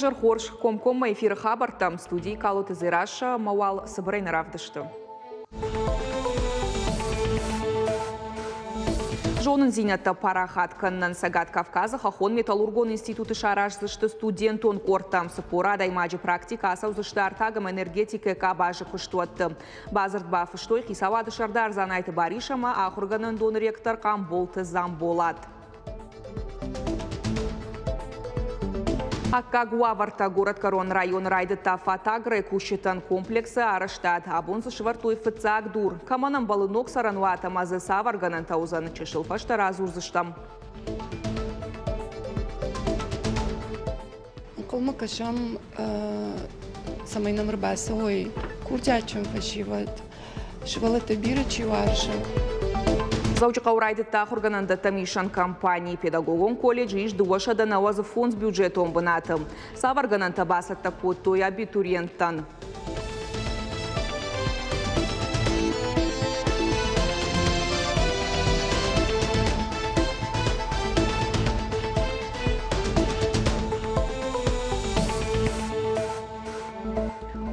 Уезӕр хорз, комкоммӕ эфиры хабӕрттӕм студийы Калоты Дзерассӕ ӕмӕ уал цыбырӕй нӕ равдысты. Зонындзинӕдтӕ парахат кӕнынӕн Цӕгат Кавказы хӕххон-металлургон институты сараздзысты студентон къордтӕ. 40 адӕймаджы практикӕ ацӕудзысты артаг ӕмӕ энергетикӕйы къабазы куыстуӕтты. Бадзырд бафыстой хицауады сӕрдар Дзанайты Барис ӕмӕ ахуыргӕнӕндоны ректор Хъамболты Дзамболат. Аккаг уавӕртӕ горӕтгӕрон районы райдыдта фатагрӕй кусджытӕн комплексы арӕзтад. Абон дзы сӕвӕрдтой фыццаг дур. Кӕмӕн ӕмбӕлы ног цӕрӕнуат ӕмӕ дзы цавӕр гӕнӕнтӕ уыдзӕн, чысыл фӕстӕ радзурдзыстӕм. Ӕнхъӕлмӕ кӕсӕм, цӕмӕй нӕм ӕрбацӕуой курдиатджын фӕсивӕд, сывӕллӕттӕ бирӕ чи уарзы. Дзӕуджыхъӕуы райдыдта ахуыргӕнӕндӕттӕм исӕн кампани. Педагогон колледжы ис 295 бюджетон бынаты. Цавӕр гӕнӕнтӕ бацӕттӕ кодтой абитуриенттӕн?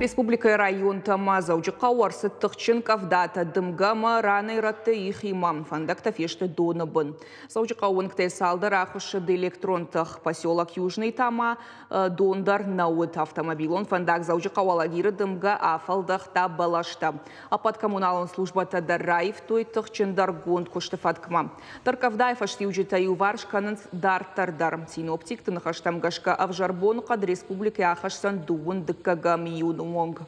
Республикӕйы районтӕм ма Дзӕуджыхъӕуы ӕрцыд тыхджын къӕвдатӕ, дымгӕмӕ, ранӕй-рӕтты ихимӕ. Фӕндӕгтӕ фесты доны бын. Дзӕуджыхъӕуы уынгтӕй цалдӕр ахуыссыд электрон тых. Поселок Южный та ма дон дӕр нӕ уыд. Автомобилон фӕндаг Дзӕуджыхъӕу-Алагиры дымгӕ афӕлдӕхта бӕлӕстӕ. Ӕппӕт коммуналон службӕтӕ дӕр раивтой тыхджындӕргонд куысты фӕткмӕ. Тӕрккъӕвдайы фӕстиуджытӕ иуварс кӕнынц дарддӕр дӕр. Синоптикты ныхӕстӕм гӕсгӕ ӕвзӕр боныхъӕд республикӕйы ахӕсдзӕн дыууын дыккӕгӕм июны онг.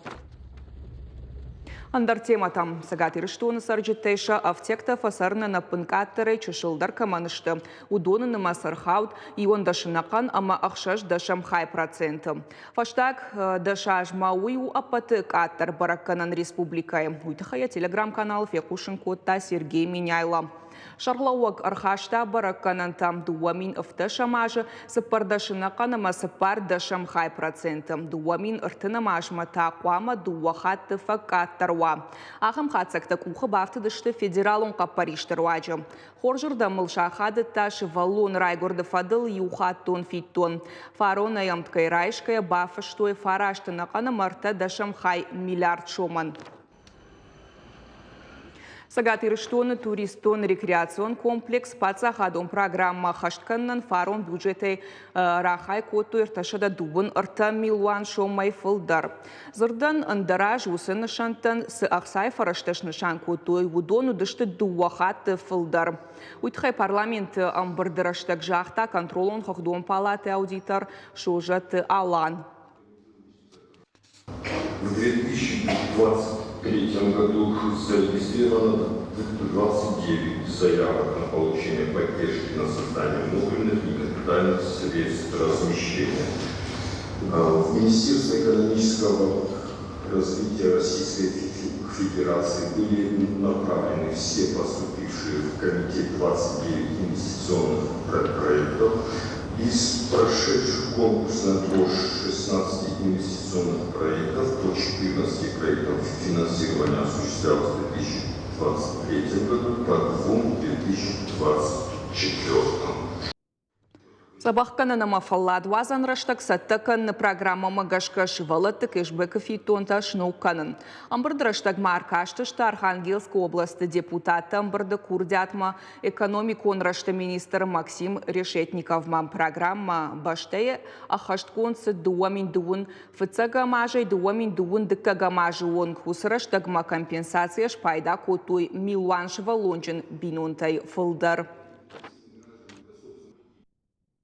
Ӕндӕр темӕтӕм. Цӕгат Ирыстоны цӕрджытӕй сӕ ӕфтиӕгтӕ фӕцӕрынӕн ӕппынкъаддӕрӕй чысылдӕр кӕмӕн сты, уыдоны нымӕц ӕрхауд 11 ӕнӕхъӕн ӕмӕ 60 хай проценты. Фӕстаг 10 азмӕ уый у ӕппӕты къаддӕр бӕрӕггӕнӕн республикӕйы. Уый тыххӕй йӕ телеграм-каналы фехъусын кодта Сергей Меняйло. Сӕргълӕууӕг ӕрхаста бӕрӕггӕнӕнтӕ 2017 азы 14 ӕнӕхъӕн ӕмӕ 14 хай проценты, 2030 азмӕ та хъуамӕ дыууӕ хатты фӕкъаддӕр уа. Ахӕм хатдзӕгтӕ къухы бафтыдысты федералон хъӕппӕристы руаджы. Хорзырдӕм ыл сахадыдта сывӕллон райгуырды фӕдыл иухаттон фиддон. Фаронӕй ӕмткӕй райсгӕйӕ бафыстой фараст ӕнӕхъӕн ӕмӕ ӕртӕ дӕсӕм хай миллиард сомӕн. Цӕгат Ирыстоны туристон-рекреацион комплекс паддзахадон программӕ ӕххӕст кӕнынӕн фарон бюджетӕй рахай кодтой 323 милуан сомӕй фылдӕр. Дзырдӕн, ӕндӕр аз уыцы нысӕнттӕн цы ӕхцайы фӕрӕзтӕ снысан кодтой, уыдон уыдысты дыууӕ хатты фылдӕр. Уый тыххӕй парламенты ӕмбырды рӕстӕг загъта контролон-хыгъдон палаты аудитор Созӕты Алан. В 2023 году зарегистрировано 29 заявок на получение поддержки на создание модульных некапитальных средств размещения. В Министерство экономического развития Российской Федерации были направлены все поступившие в комитет 29 инвестиционных проектов. Из прошедших конкурс на отбор 16 инвестиционных проектов по 14 проектам финансирование осуществлялось в 2023 году, по двум в 2024. Дзӕбӕхгӕнӕн ӕмӕ фӕлладуадзӕн рӕстӕг цӕттӕ кӕныны программӕмӕ гӕсгӕ сывӕллӕтты кэшбэкы фиддонтӕ сног кӕнын. Ӕмбырды рӕстӕгмӕ ӕркастысты Архангельскы областы депутатты ӕмбырды курдиатмӕ экономикон рӕзты министр Максим Решетниковмӕ. Программӕ бӕстӕйы ӕххӕстгонд цыд 2021 фыццӕгӕм азӕй 2022 азы онг. Уыцы рӕстӕгмӕ компенсацийӕ спайда кодтой милуан сывӕллонджын бинонтӕй фылдӕр.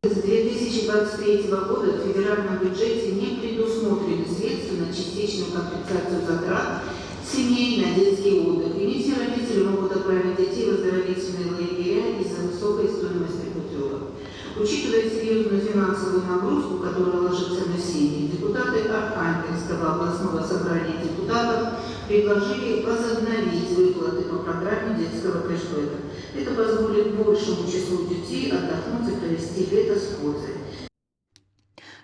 С 2023 года в федеральном бюджете не предусмотрены средства на частичную компенсацию затрат семей на детский отдых. И не все родители могут отправить детей в оздоровительные лагеря из-за высокой стоимости путевок. Учитывая серьезную финансовую нагрузку, которая ложится на семьи, депутаты Архангельского областного собрания депутатов предложили возобновить выплаты по программе детского кэшбэка. Это позволит большему числу детей отдохнуть и провести лето с пользой.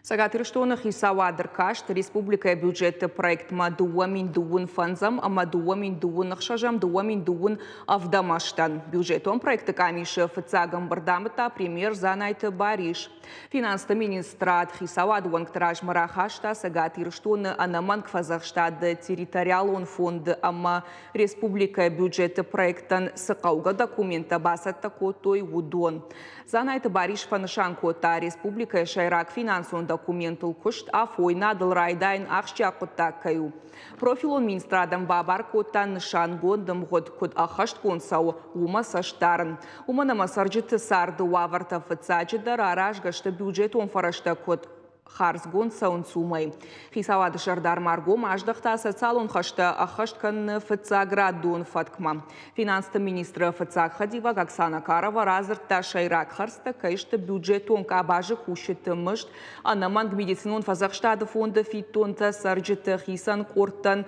Цӕгат Ирыстоны хицауад ӕркаст республикӕйы бюджеты проектмӕ 2025 ӕмӕ 2026 2027 азтӕн. Бюджетон проекты къамисы фыццаг ӕмбырд амыдта премьер Дзанайты Барис. Финансты министрад хицауады уӕнгты размӕ рахаста Цӕгат Ирыстоны ӕнӕмӕнг фӕдзӕхстады территориалон фонды ӕмӕ республикӕйы бюджеты проекттӕн цы хъӕугӕ документтӕ бацӕттӕ кодтой, уыдон. Дзанайты Барис фӕнысан кодта, республикӕйы сӕйраг финансон документыл куыст афойнадыл райдайын ахсджиаг хъуыддаг кӕй у. Профилон министрадӕн бабар кодта нысангонд ӕмгъуыд куыд ӕххӕстгонд цӕуы, уымӕ цӕст дарын. Уымӕн ӕмӕ цӕрджыты царды уавӕртӕ фыццаджыдӕр аразгӕ сты бюджетон фӕрӕзтӕ куыд хардзгонд цӕуынц, уымӕй. Хицауады сӕрдар ма ргом аздӕхта социалон хӕстӕ ӕххӕст кӕныны фыццаградон фӕткмӕ. Финансты министры фыццаг хӕдивӕг Оксана Карова радзырдта, сӕйраг хӕрдзтӕ кӕй сты бюджетон къабазы кусджыты мызд, ӕнӕмӕнг медицинон фӕдзӕхстады фонды фиддонтӕ, цӕрджыты хицӕн къордтӕн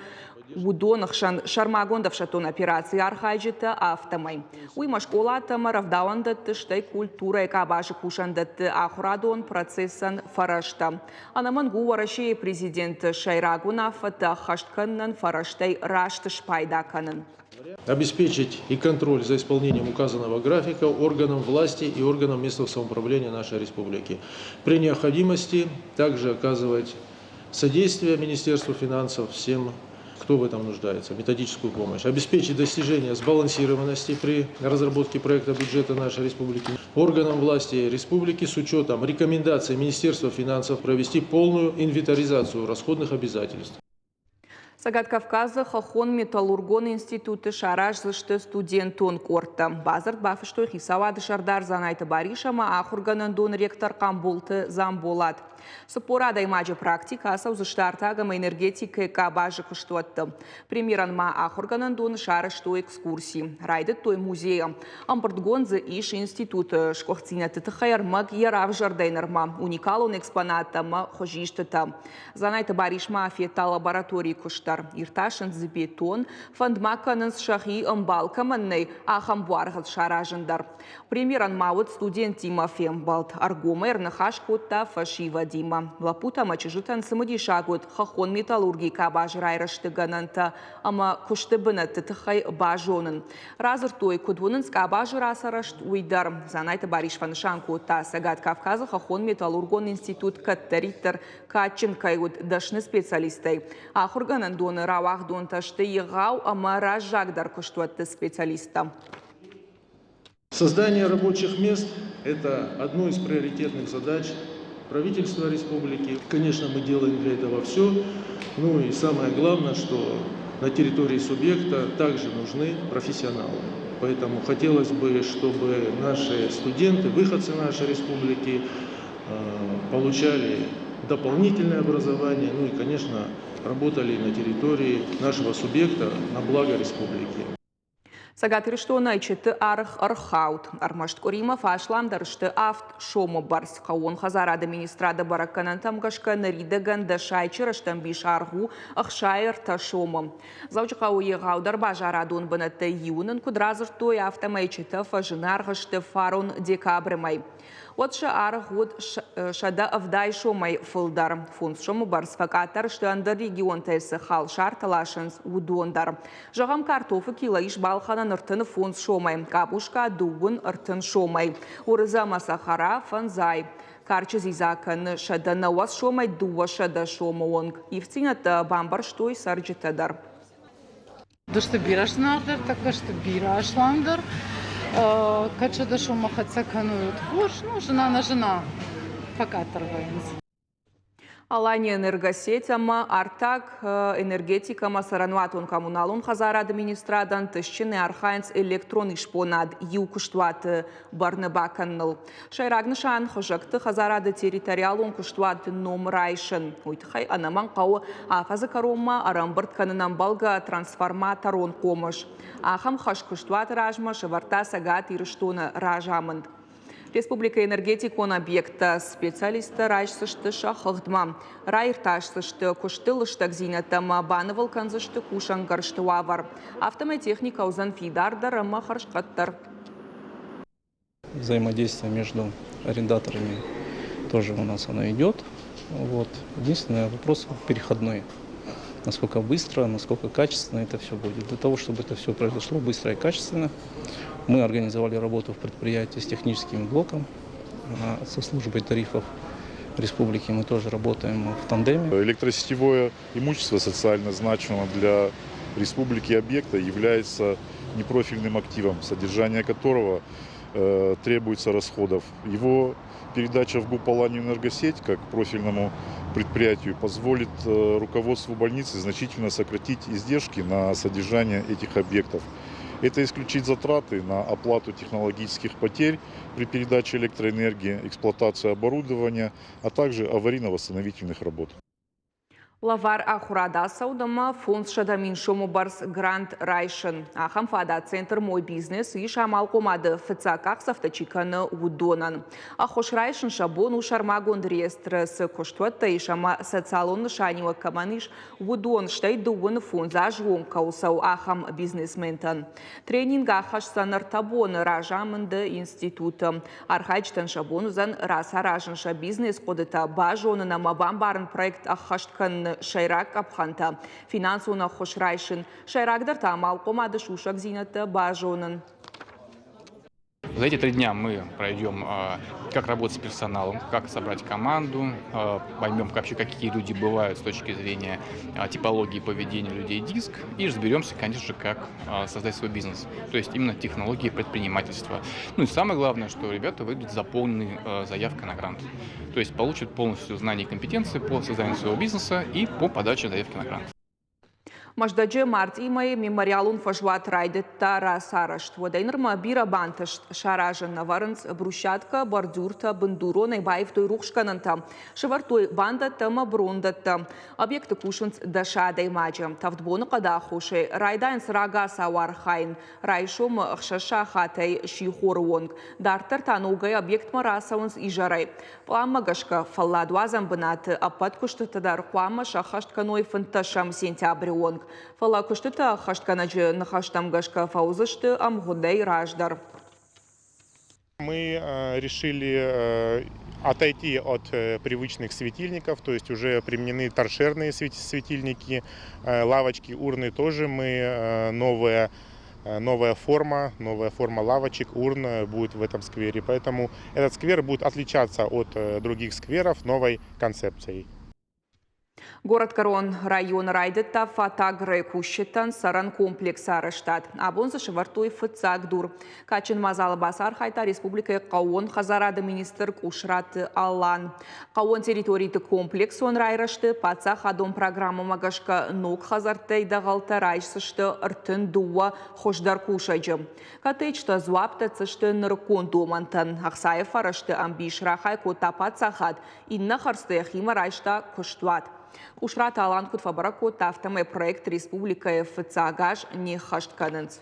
уыдоны хсӕн сӕрмагонд ӕфсӕддон операцийы архайджытӕ, афтӕмӕй. Уый ма скъолатӕ ӕмӕ рӕвдауӕндӕтты, стӕй культурӕйы къабазы кусӕндӕтты ахуырадон процессӕн фӕрӕзтӕ. Ӕнӕмӕнг у Уӕрӕсейы президенты сӕйраг уынаффӕтӕ ӕххӕст кӕнынӕн фӕрӕзтӕй раст спайда кӕнын. Обеспечить и контроль за исполнением указанного графика органам власти и органам местного самоуправления нашей республики. При необходимости также оказывать содействие Министерству финансов всем, кто в этом нуждается, методическую помощь. Обеспечить достижение сбалансированности при разработке проекта бюджета нашей республики. Органам власти республики с учетом рекомендаций Министерства финансов провести полную инвентаризацию расходных обязательств. Цӕгат Кавказы хӕххон-металлургон институты сараздзысты студентон къордтӕ. Бадзырд бафыстой хицауады сӕрдар Дзанайты Барис ӕмӕ ахуыргӕнӕндоны ректор Хъамболты Дзамболат. 40 адӕймаджы практикӕ ацӕудзысты артаг ӕмӕ энергетикӕйы къабазы куыстуӕтты. Премьерӕн ма ахуыргӕнӕндоны сарӕзтой экскурси. Райдыдтой музейы. Ӕмбырдгонд дзы ис институты сгуыхтдзинӕдты тыххӕй ӕрмӕг йӕ равзӕрдӕй нырмӕ, уникалон экспонаттӕ ӕмӕ хуызистытӕ. Дзанайты Барис ма федта лабораторийы куыст дӕр. Иртасынц дзы бетон, фӕнд ма кӕнынц сӕхи ӕмбал кӕмӕн нӕй, ахӕм буаргъӕд саразын дӕр. Премьерӕн ма уыд студенттимӕ фембӕлд. Ӕргомӕй ӕрныхас кодта фӕсивӕдимӕ. Лӕппутӕ ӕмӕ чызджытӕн цымыдисаг уыд хӕххон металлургийы къабазы райрӕзты гӕнӕнтӕ ӕмӕ куысты бынӕтты тыххӕй базонын. Радзырдтой, куыд уынынц къабазы рацарӕзт, уый дӕр. Дзанайты Барис фӕнысан кодта, Цӕгат Кавказы хӕххон-металлургон институт кӕддӕриддӕр кадджын кӕй уыд дӕсны специалисттӕй. Ахуыргӕнӕндоны рауагъдонтӕ сты егъау ӕмӕ раззагдӕр куыстуӕтты специалисттӕ. Создание рабочих мест – это одно из приоритетных задач правительства республики. Конечно, мы делаем для этого все. Ну и самое главное, что на территории субъекта также нужны профессионалы. Поэтому хотелось бы, чтобы наши студенты, выходцы нашей республики получали дополнительное образование, ну и, конечно, работали на территории нашего субъекта на благо республики. Цӕгат Ирыстоны ӕйчыты аргъ ӕрхауд. Ӕрмӕст къуыримӕ фӕасламдӕр сты авд сомы бӕрц. Хъӕууон хӕдзарады министрады бӕрӕггӕнӕнтӕм гӕсгӕ ныридӕгӕн дӕсайчы рӕстӕмбис аргъ у 63 сомы. Дзӕуджыхъӕуы егъаудӕр базарадон бынӕттӕй иуы нын куыд радзырдтой, афтӕмӕй ӕйчытӕ фӕзынаргъ сты фарон декабры мӕй. Уӕд сӕ аргъ уыд 170 сомӕй фылдӕр. Фондз сомы бӕрц фӕкъаддӕр сты ӕндӕр регионтӕй цы халсартӕ ласынц, уыдон дӕр. Зӕгъӕм, картофы кило ис балхӕнӕн 35 сомӕй, къабуска 32 сомӕй, уырыдзы ӕмӕ цӕхӕра фӕндзай. Карчы дзидза кӕны 190 сомӕй 200 сомы онг. Ивддзинӕдтӕ бамбӕрстой цӕрджытӕ дӕр. Уыдысты бирӕ зынаргъдӕр, тӕккӕ сты бирӕ асламдӕр. Кӕд сӕ дӕ соммӕ хӕццӕ кӕной, уӕд хорз, ну, зына-нӕзына фӕкъаддӕр вӕййынц. Алания энергосеть ӕмӕ артаг энергетикӕ ӕмӕ цӕрӕнуатон-коммуналон хӕдзарады министрадӕн тысджынӕй архайынц электрон исбонад иу куыстуаты бӕрны бакӕныныл. Сӕйраг нысан хызӕгты хӕдзарады территориалон куыстуаты ном райсын. Уый тыххӕй ӕнӕмӕнг хъӕуы афӕдзы кӕронмӕ ӕрӕмбырд кӕнын ӕмбӕлгӕ трансформаторон хъомыс. Ахӕм хӕс куыстуаты размӕ сӕвӕрдта Цӕгат Ирыстоны разамынд. Республикӕйы энергетикон объекттӕ специалисттӕ райсдзысты сӕ хыгъдмӕ, раиртасдзысты куысты лыстӕгдзинӕдтӕ ӕмӕ банывыл кӕндзысты кусӕнгӕрзты уавӕр. Афтӕмӕй техникӕ уыдзӕн фидардӕр ӕмӕ хӕрзхъӕддӕр. Взаимодействие между арендаторами тоже у нас оно идет. Вот. Единственное, вопрос переходной. Насколько быстро, насколько качественно это все будет. Для того, чтобы это все произошло быстро и качественно, мы организовали работу в предприятии с техническим блоком, со службой тарифов республики мы тоже работаем в тандеме. Электросетевое имущество социально значимого для республики объекта является непрофильным активом, содержание которого требуется расходов. Его передача в ГУП «Аланию-Энергосеть» как профильному предприятию позволит руководству больницы значительно сократить издержки на содержание этих объектов. Это исключит затраты на оплату технологических потерь при передаче электроэнергии, эксплуатацию оборудования, а также аварийно-восстановительных работ. Лӕвар ахуырад ацӕуд ӕмӕ 500 000 сомы бӕрц грант райсын. Ахӕм фадат центр «Мой бизнес» ис амалхъомады фыццаг къахдзӕфтӕ чи кӕны, уыдонӕн. Ӕххуыс райсын сӕ бон у сӕрмагонд реестры цы куыстуӕттӕ ис ӕмӕ социалон нысаниуӕг кӕмӕн ис, уыдон, стӕй 25 азы онг кӕуыл цӕуы, ахӕм бизнесментӕн. Тренинг ахӕсдзӕн ӕртӕ боны разамынды институты. Архайджытӕн сӕ бон уыдзӕн рацаразын сӕ бизнес-хъуыдытӕ, базонын ӕмӕ бамбарын проект ӕххӕст кӕныны сӕйраг къӕпхӕнтӕ, финансон ӕххуыс райсын, сӕйрагдӕр та амалхъомады сусӕгдзинӕдтӕ базонын. За эти 3 дня мы пройдем, как работать с персоналом, как собрать команду, поймем вообще, какие люди бывают с точки зрения типологии поведения людей диск, и разберемся, конечно же, как создать свой бизнес, то есть именно технологии предпринимательства. Ну и самое главное, что ребята выйдут с заполненной заявкой на грант, то есть получат полностью знания и компетенции по созданию своего бизнеса и по подаче заявки на грант. Мӕздӕджы мартъийы мӕйы мемориалон фӕзуат райдыдта рацарӕзт. Уӕдӕй нырмӕ бирӕ бантыст саразын. Ӕвӕрынц брусчаткӕ, бордюртӕ, бындуронӕй баивтой рухсгӕнӕнтӕ, сӕвӕрдтой бандӕттӕ ӕмӕ брондӕттӕ. Объекты кусынц 10 адӕймаджы. Тӕвд боныхъӕды аххосӕй райдайынц рагацау архайын. Райсомы 6 сахатӕй сихоры онг. Дарддӕр та ногӕй объектмӕ рацӕуынц изӕрӕй. Пъланмӕ гӕсгӕ фӕлладуадзӕн бынаты ӕппӕт куыстытӕ дӕр хъуамӕ сӕххӕст кӕной 15 сентябры онг. Фӕлӕ куыстытӕ ӕххӕстгӕнӕджы ныхӕстӕм гӕсгӕ фӕуыдзысты ӕмгъуыдӕй раздӕр. Мы решили отойти от привычных светильников, то есть уже применены торшерные светильники, лавочки, урны тоже мы новые, новая форма лавочек, урн будет в этом сквере. Поэтому этот сквер будет отличаться от других скверов новой концепцией. Горӕтгӕрон районы райдыдта Фатагры кусджытӕн цӕрӕн комплексы арӕзтад. Абон дзы сӕвӕрдтой фыццаг дур. Кадджын мадзалы бацархайдта республикӕйы хъӕууон хӕдзарады министр Къусраты Алан. Хъӕууон территориты комплексон райрӕзты паддзахадон программӕмӕ гӕсгӕ ног хӕдзӕрттӕй дӕгъӕлтӕ райсдзысты 32 хуыздӕр кусӕджы. Коттеджтӕ дзуапп дӕтдзысты нырыккон домӕнтӕн. Ӕхцайы фӕрӕзты ӕмбис рахай кодта паддзахад, иннӕ хӕрдзты йӕхимӕ райста куыстуат. Къусраты Алан куыд фӕбӕрӕг кодта, афтӕмӕй проект республикӕйы фыццаг аз не ххӕст кӕнынц.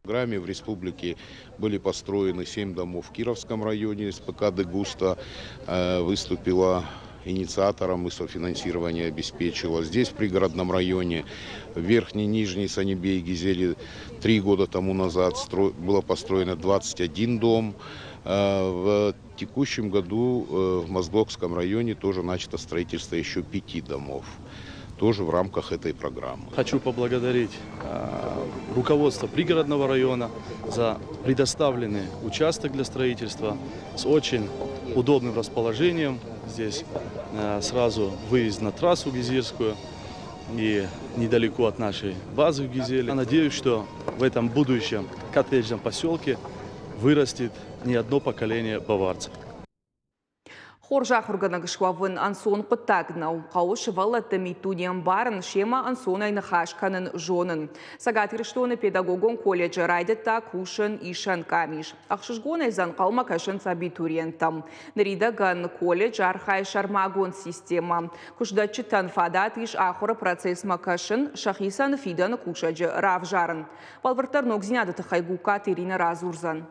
Программе в республике были построены семь домов в Кировском районе. СПК «Дегуста» выступила инициатором и софинансирование обеспечила. Здесь, в пригородном районе, в Верхней Нижней Санибе и Гизеле 3 года тому назад было построено 21 дом. В текущем году в Моздокском районе тоже начато строительство еще пяти домов, тоже в рамках этой программы. Хочу поблагодарить руководство пригородного района за предоставленный участок для строительства с очень удобным расположением. Здесь сразу выезд на трассу Гизельскую и недалеко от нашей базы в Гизеле. Я надеюсь, что в этом будущем коттеджном поселке вырастет не одно поколение баварцев. Хорз ахуыргӕнӕг суӕвын ӕнцон хъуыддаг нӕу. Хъӕуы сывӕллӕтты миддуне ӕмбарын, семӕ ӕнцонӕй ныхас кӕнын зонын. Цӕгат Ирыстоны педагогон колледжы райдыдта кусын исӕн къамис. Ӕхсызгонӕй дзы ӕнхъӕлмӕ кӕсынц абитуриенттӕм. Ныридӕгӕн колледж архайы сӕрмагонд системӕ. Куыстдӕтджытӕн фадат ис ахуыры процессмӕ кӕсын, сӕхицӕн фидӕны кусӕджы равзарын. Бӕлвырддӕр ногдзинады тыххӕй Гугкаты Иринӕ радзурдзӕн.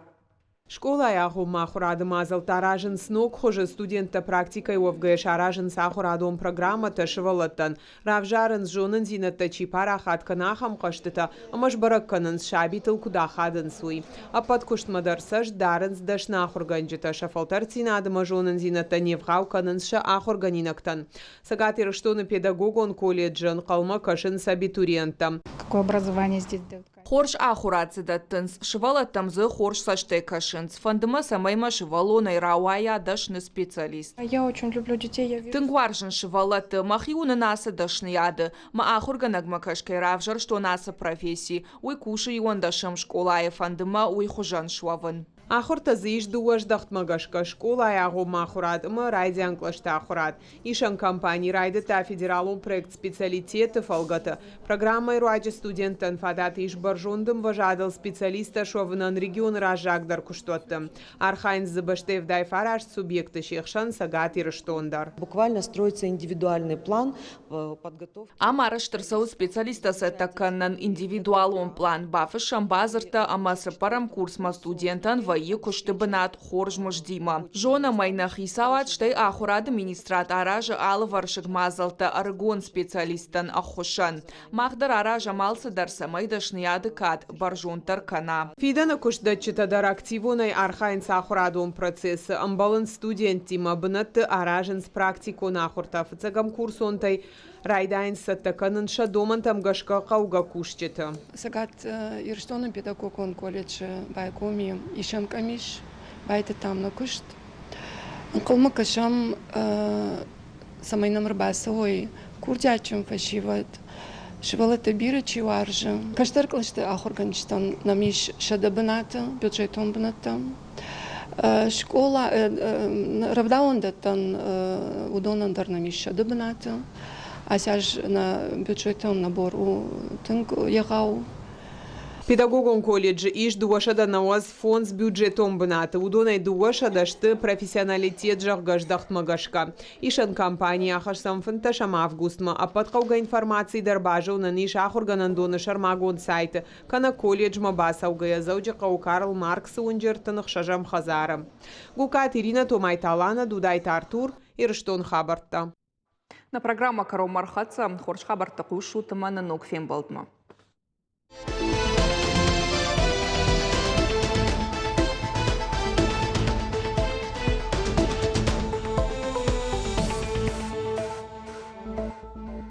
Скъолайы агъоммӕ ахуырады мадзӕлттӕ аразынц ног хуызы. Студенттӕ практикӕйы уӕвгӕйӕ саразынц ахуырадон программӕтӕ сывӕллӕттӕн, равзарынц, зонындзинӕдтӕ чи парахат кӕны, ахӕм хъӕзтытӕ ӕмӕ сбӕрӕг кӕнынц, сабитыл куыд ахадынц, уый. Ӕппӕт куыстмӕ дӕр цӕст дарынц дӕсны ахуыргӕнджытӕ, сӕ фӕлтӕрддзинад ӕмӕ зонындзинӕдтӕ не вгъау кӕнынц сӕ ахуыргӕнинӕгтӕн. Цӕгат Ирыстоны педагогон колледжы ӕнхъӕлмӕ кӕсынц абитуриенттӕм. Какое образование здесь дают? Хорз ахуырад дзы дӕттынц, сывӕллӕттӕм дзы хорз цӕстӕй кӕсынц. Фӕнды мӕ, цӕмӕй мӕ сывӕллонӕй рауайа дӕсны специалист. Я очень люблю детей, я вижу. Тынг уарзын сывӕллӕтты, мӕхи уынын ацы дӕсныйады. Мӕ ахуыргӕнӕгмӕ кӕсгӕ равзӕрстон ацы професси. Уый кусы иуӕндӕсӕм скъолайы, фӕнды мӕ уый хуызӕн суӕвын. Ахуыртӕ дзы ис дыууӕ здӕхтмӕ гӕсгӕ скъолайы агъоммӕ ахуырад ӕмӕ райдиан кълӕсты ахуырад. Исӕн компани райдыдта федералон проект «Специалитет»-ы фӕлгӕты. Программӕйы руаджы студенттӕн фадат ис бӕрзонд ӕмвӕзадыл специалисттӕ суӕвынӕн регионы раззагдӕр куыстуӕтты. Архайынц дзы бӕстӕ 79 субъекты, се хсӕн Цӕгат Ирыстон дӕр. Буквально строится индивидуальный план подготовки. Ам арӕзт ӕрцӕуы специалисттӕ цӕттӕ кӕнынӕн индивидуалон пълан, бафыссӕм бадзырдтӕ ӕмӕ цыппӕрӕм курсмӕ студентӕн вӕййы куысты бынат хорз мыздимӕ. Зонӕм ӕй, нӕ хицауад, стӕй ахуырады министрад аразы алывӕрсыг мадзӕлттӕ ӕрыгон специалисттӕн ӕххуысӕн. Мах дӕр аразӕм алцыдӕр, цӕмӕй дӕсныйады кад бӕрзонддӕр кӕна. Фидӕны куыстдӕтджытӕ дӕр активонӕй архайынц ахуырадон процессы, ӕмбӕлынц студенттимӕ, бынӕтты аразынц практикон ахуыртӕ фыццӕгӕм курсонтӕй райдайынц цӕттӕ кӕнын сӕ домӕнтӕм гӕсгӕ хъӕугӕ кусджыты. Цӕгат Ирыстоны педагогон колледжы байгом и исӕн къамис, байтыдтам нӕ куыст. Ӕнхъӕлмӕ кӕсӕм, цӕмӕй нӕм ӕрбацӕуой курдиатджын фӕсивӕд, сывӕллӕттӕ бирӕ чи уарзы. Кӕстӕр кълӕсты ахуыргӕнджытӕн нӕм ис 100 бынаты, бюджетон бынӕттӕ. Скъола рӕвдауӕндӕттӕн уыдонӕн дӕр нӕм ис 100 бынаты. Ацы аз нӕ бюджетон набор у тынг егъау. Педагогон колледжы ис 295 бюджетон бынаты, уыдонӕй 200 сты профессионалитет, зӕгъгӕ, здӕхтмӕ гӕсгӕ. Исӕн компани ахӕсдзӕн 15 августмӕ. Ӕппӕт хъӕугӕ информаци дӕр базонӕн ис ахуыргӕнӕндоны сӕрмагонд сайты кӕнӕ колледжмӕ бацӕугӕйӕ Дзӕуджыхъӕуы Карл Марксы уынджы 36-ӕм хӕдзары. Гукаты Иринӕ, Томайты Алана, Дудайты Артур, Ирыстон хабӕрттӕ. Нӕ программӕ кӕронмӕ ӕрхӕццӕ. Хорз хабӕрттӕ хъусут ӕмӕ нӕ ног фембӕлдмӕ.